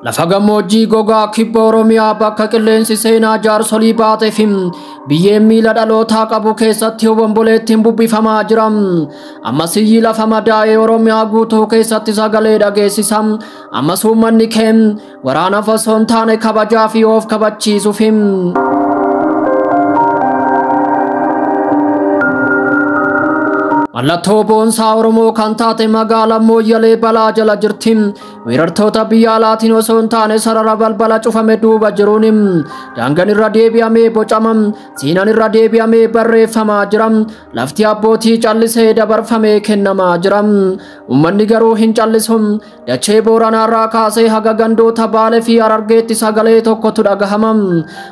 Lafa gammoojjii gogaa kibba Oromiyaa bakka qilleensi seenaa jaarsolii baatee fi biyyeen miila dhalootaa qabu keessatti obomboleettiin bubbifamaa jira. Ammas iyyi lafa madaa'ee Oromiyaa guutuu keessatti sagalee dhageessisa. Ammas uummanni keenya waraanaaf osoo hin taane kabajaa fi of kabachiisuuf. Mallattoo boonsaa Oromoo kan taate magaalaan Mooyyalee balaa jala jirti. Weerartoota biyya alaatiin osoo hin taane sarara balbala cufame duuba jiruun daangaan irra deebi'amee bocama. Seenaan irra deebi'amee barreeffamaa jira. Lafti abbootii callisee dabarfamee kennamaa jira. Uummanni garuu hin callisu. Dachee Booranaarraa kaasee haga gandoota Baalee fi Harargeetti sagalee tokkotu dhagahama.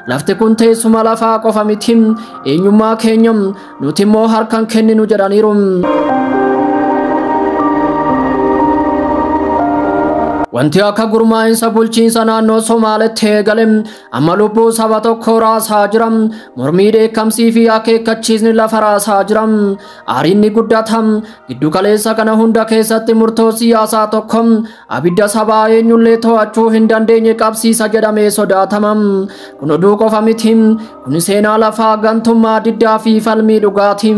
Lafti kun teessuma lafaa qofa miti. Eenyummaa keenya nuti immoo harkaan kenninu jedhaniiru. Wanti akka gurmaa'insa bulchiinsa naannoo Somaaleetti eegale amma lubbuu saba tokko raasaa jira. Mormii dheekkamsii fi akeekkachiisni lafa raasaa jira. Aariin ni guddata. Giddu galeessa kana hunda keessatti murtoo siyaasaa tokko abidda sabaa eenyullee to'achuu hin dandeenye qabsiisa jedhamee sodaatama. Kun oduu qofa miti. Kun seenaa lafaa gantummaa diddaa fi falmii dhugaati.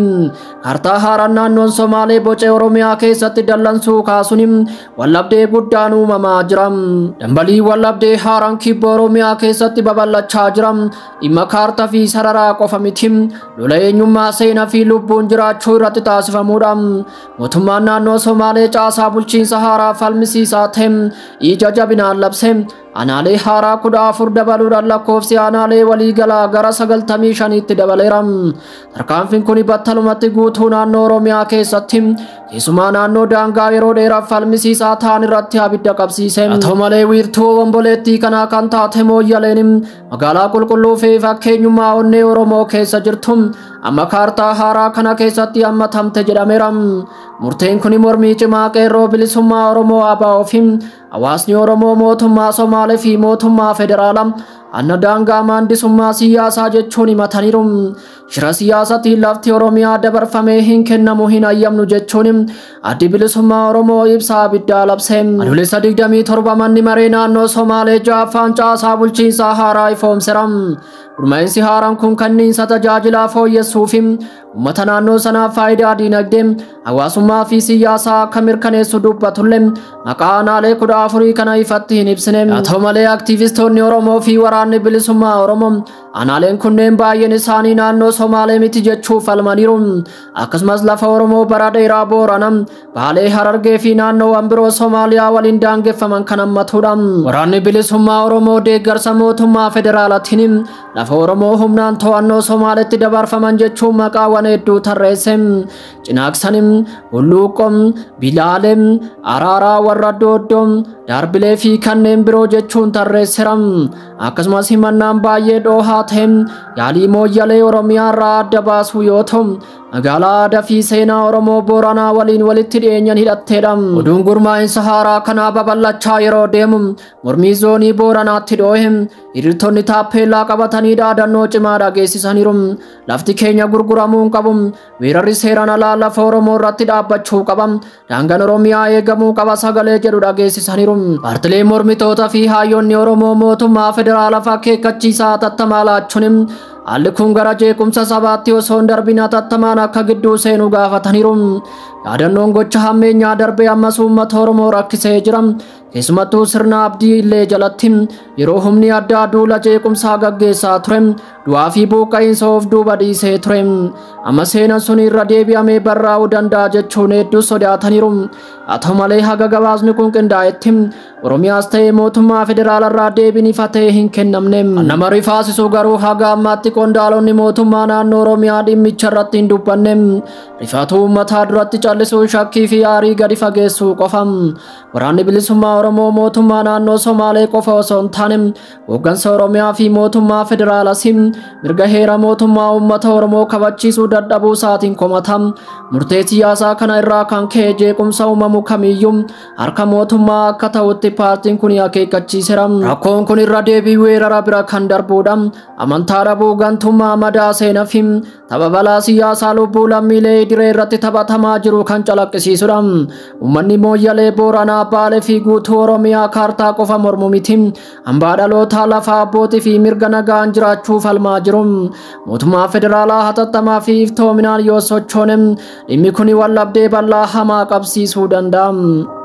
Kaartaa haaraan naannoon Somaalee bocee Oromiyaa keessatti dallansuu kaasuun wallabdee guddaan uumama jira. Dambalii wallabdee haaraan kibba Oromiyaa keessatti babal'achaa jira. Dhimma kaartaa fi sararaa qofa miti. Lola eenyummaa seenaa fi lubbuun jiraachuu irratti taasifamuudha. Mootummaan naannoo Somaalee caasaa bulchiinsa haaraa falmisiisaa ta'e ija jabinaan labse. Aanaalee haaraa 14 dabaluudhaan lakkoofsi aanaalee waliigalaa gara 95tti dabaleera. Tarkaanfiin kun battalumatti guutuu naannoo Oromiyaa keessatti keessumaa naannoo daangaa yeroo dheeraaf falmisiisaa ta'an irratti abidda qabsiise. Haa ta'u malee wiirtuu obomboleettii kanaa kan taate Mooyyaleen magaalaa qulqulluu fi fakkeenyummaa onnee Oromoo keessa jirtu amma kaartaa haaraa kana keessatti hammatamte jedhameera. Murteen kun mormii cimaa qeerroo bilisummaa Oromoo ABO fi hawaasni Oromoo mootummaa Somaalee fi mootummaa federaalaa anna daangaa maandisummaa siyaasaa jechuun himataniiru. Shira siyaasaatiin lafti Oromiyaa dabarfamee hin kennamu hin ayyamnu jechuun addi bilisummaa Oromoo ibsaa abiddaa labse. Adoolessa 27 manni maree naannoo Somaalee ja'affaan caasaa bulchiinsaa haaraa ifoomseera. Gurmaa'insi haaraan kun kanniinsa tajaajilaa fooyyessuu fi uummata naannoo sanaaf faayidaa diinagdee hawaasummaa fi siyaasaa akka mirkaneessu dubbatullee maqaa aanaalee 14 kana ifatti hin ibsine. Haa ta'u malee aktiivistoonni Oromoo fi waraanni bilisummaa Oromoo aanaaleen kunneen baay'een isaanii naannoo Somaalee miti jechuuf falmaniiru. Akkasumas lafa Oromoo bara dheeraa Boorana, Baalee, Harargee fi naannoowwan biroo Somaaliyaa waliin daangeffaman kan hammatudha. Waraanni bilisummaa Oromoo deeggarsa mootummaa federaalaatiin lafa Oromoo humnaan to'annoo Somaaleetti dabarfaman jechuun maqaawwan hedduu tarreesse. Cinaaqsanim, Hulluuqom, Bilaalem, Araaraa, warra Dooddom, Darbilee fi kanneen biroo jechuun tarreesseera. Akkasumas himannaan baay'ee dhoohaa ta'e yaalii Mooyyalee Oromiyaa irraa adda baasuu yoo ta'u magaalaa aadaa fi seenaa Oromoo Booranaa waliin walitti dhiyeenyan hidhatteedha. Oduun gurmaa'insa haaraa kanaa babal'achaa yeroo deemu mormii zoonii Booranaatti dhoohe hiriirtonni taappeellaa qabatanii dhaadannoo cimaa dhageessisaniiru. Lafti keenya gurguramuu hin qabu. Weerarri seeraan alaa lafa Oromoo irratti dhaabbachuu qaba. Daangaan Oromiyaa eegamuu qaba sagalee jedhu dhageessisaniiru. Paartileen mormitoota fi hayyoonni Oromoo mootummaa federaalaa akeekkachiisaa hatattamaa laachuun haalli kun gara jeequmsa sabaatti osoo hin darbin hatattamaan akka gidduu seenuu gaafataniiru. Yaadannoon gocha hammeenyaa darbee ammas uummata Oromoo rakkisee jira. Keessumattuu sirna abdii illee jalatti yeroo humni addaa duula jeequmsaa gaggeessaa ture du'aa fi buqqa'iinsa of duuba dhiisee ture. Amma seenaan sun irra deebi'amee barraa'uu danda'a jechuun hedduu sodaataniiru. Haa ta'u malee haga gabaasni kun qindaa'etti Oromiyaas ta'ee mootummaa federaalarraa deebiin ifa ta'e hin kennamne. Nama rifaasisu garuu haga ammaatti qondaalonni mootummaa naannoo Oromiyaa dhimmicha irratti hin dubbanne. Rifaatuu uummataa duratti callisuu shakkii fi aarii gadi fageessuu qofa. Waraanni bilisummaa Oromoo mootummaa naannoo Somaalee qofa osoo hin taane hooggansa Oromiyaa fi mootummaa federaalas mirga heera mootummaa uummata Oromoo kabachiisuu dadhabuu isaatiin komata. Murtee siyaasaa kana irraa kan ka'e jeequmsa uumamu kamiyyuu harka mootummaa akka ta'utti paartiin kun akeekkachiiseera. Rakkoon kun irra deebii weerara bira kan darbuudha. Amantaa dhabuu, gantummaa, madaa seenaa fi tapha balaa siyaasaa lubbuu lammiilee diree irratti taphatamaa jiru kan calaqqisiisudha. Uummanni Mooyyalee, Booranaa, Baalee fi guutuu Oromiyaa kaartaa qofa mormu miti. Hambaa dhalootaa, lafa abbootii fi mirga nagaan jiraachuu falmaa jiru. Mootummaa federaalaa hatattamaa fi iftoominaan yoo sochoone, dhimmi kun wallabdee bal'aa hamaa qabsiisuu danda'a.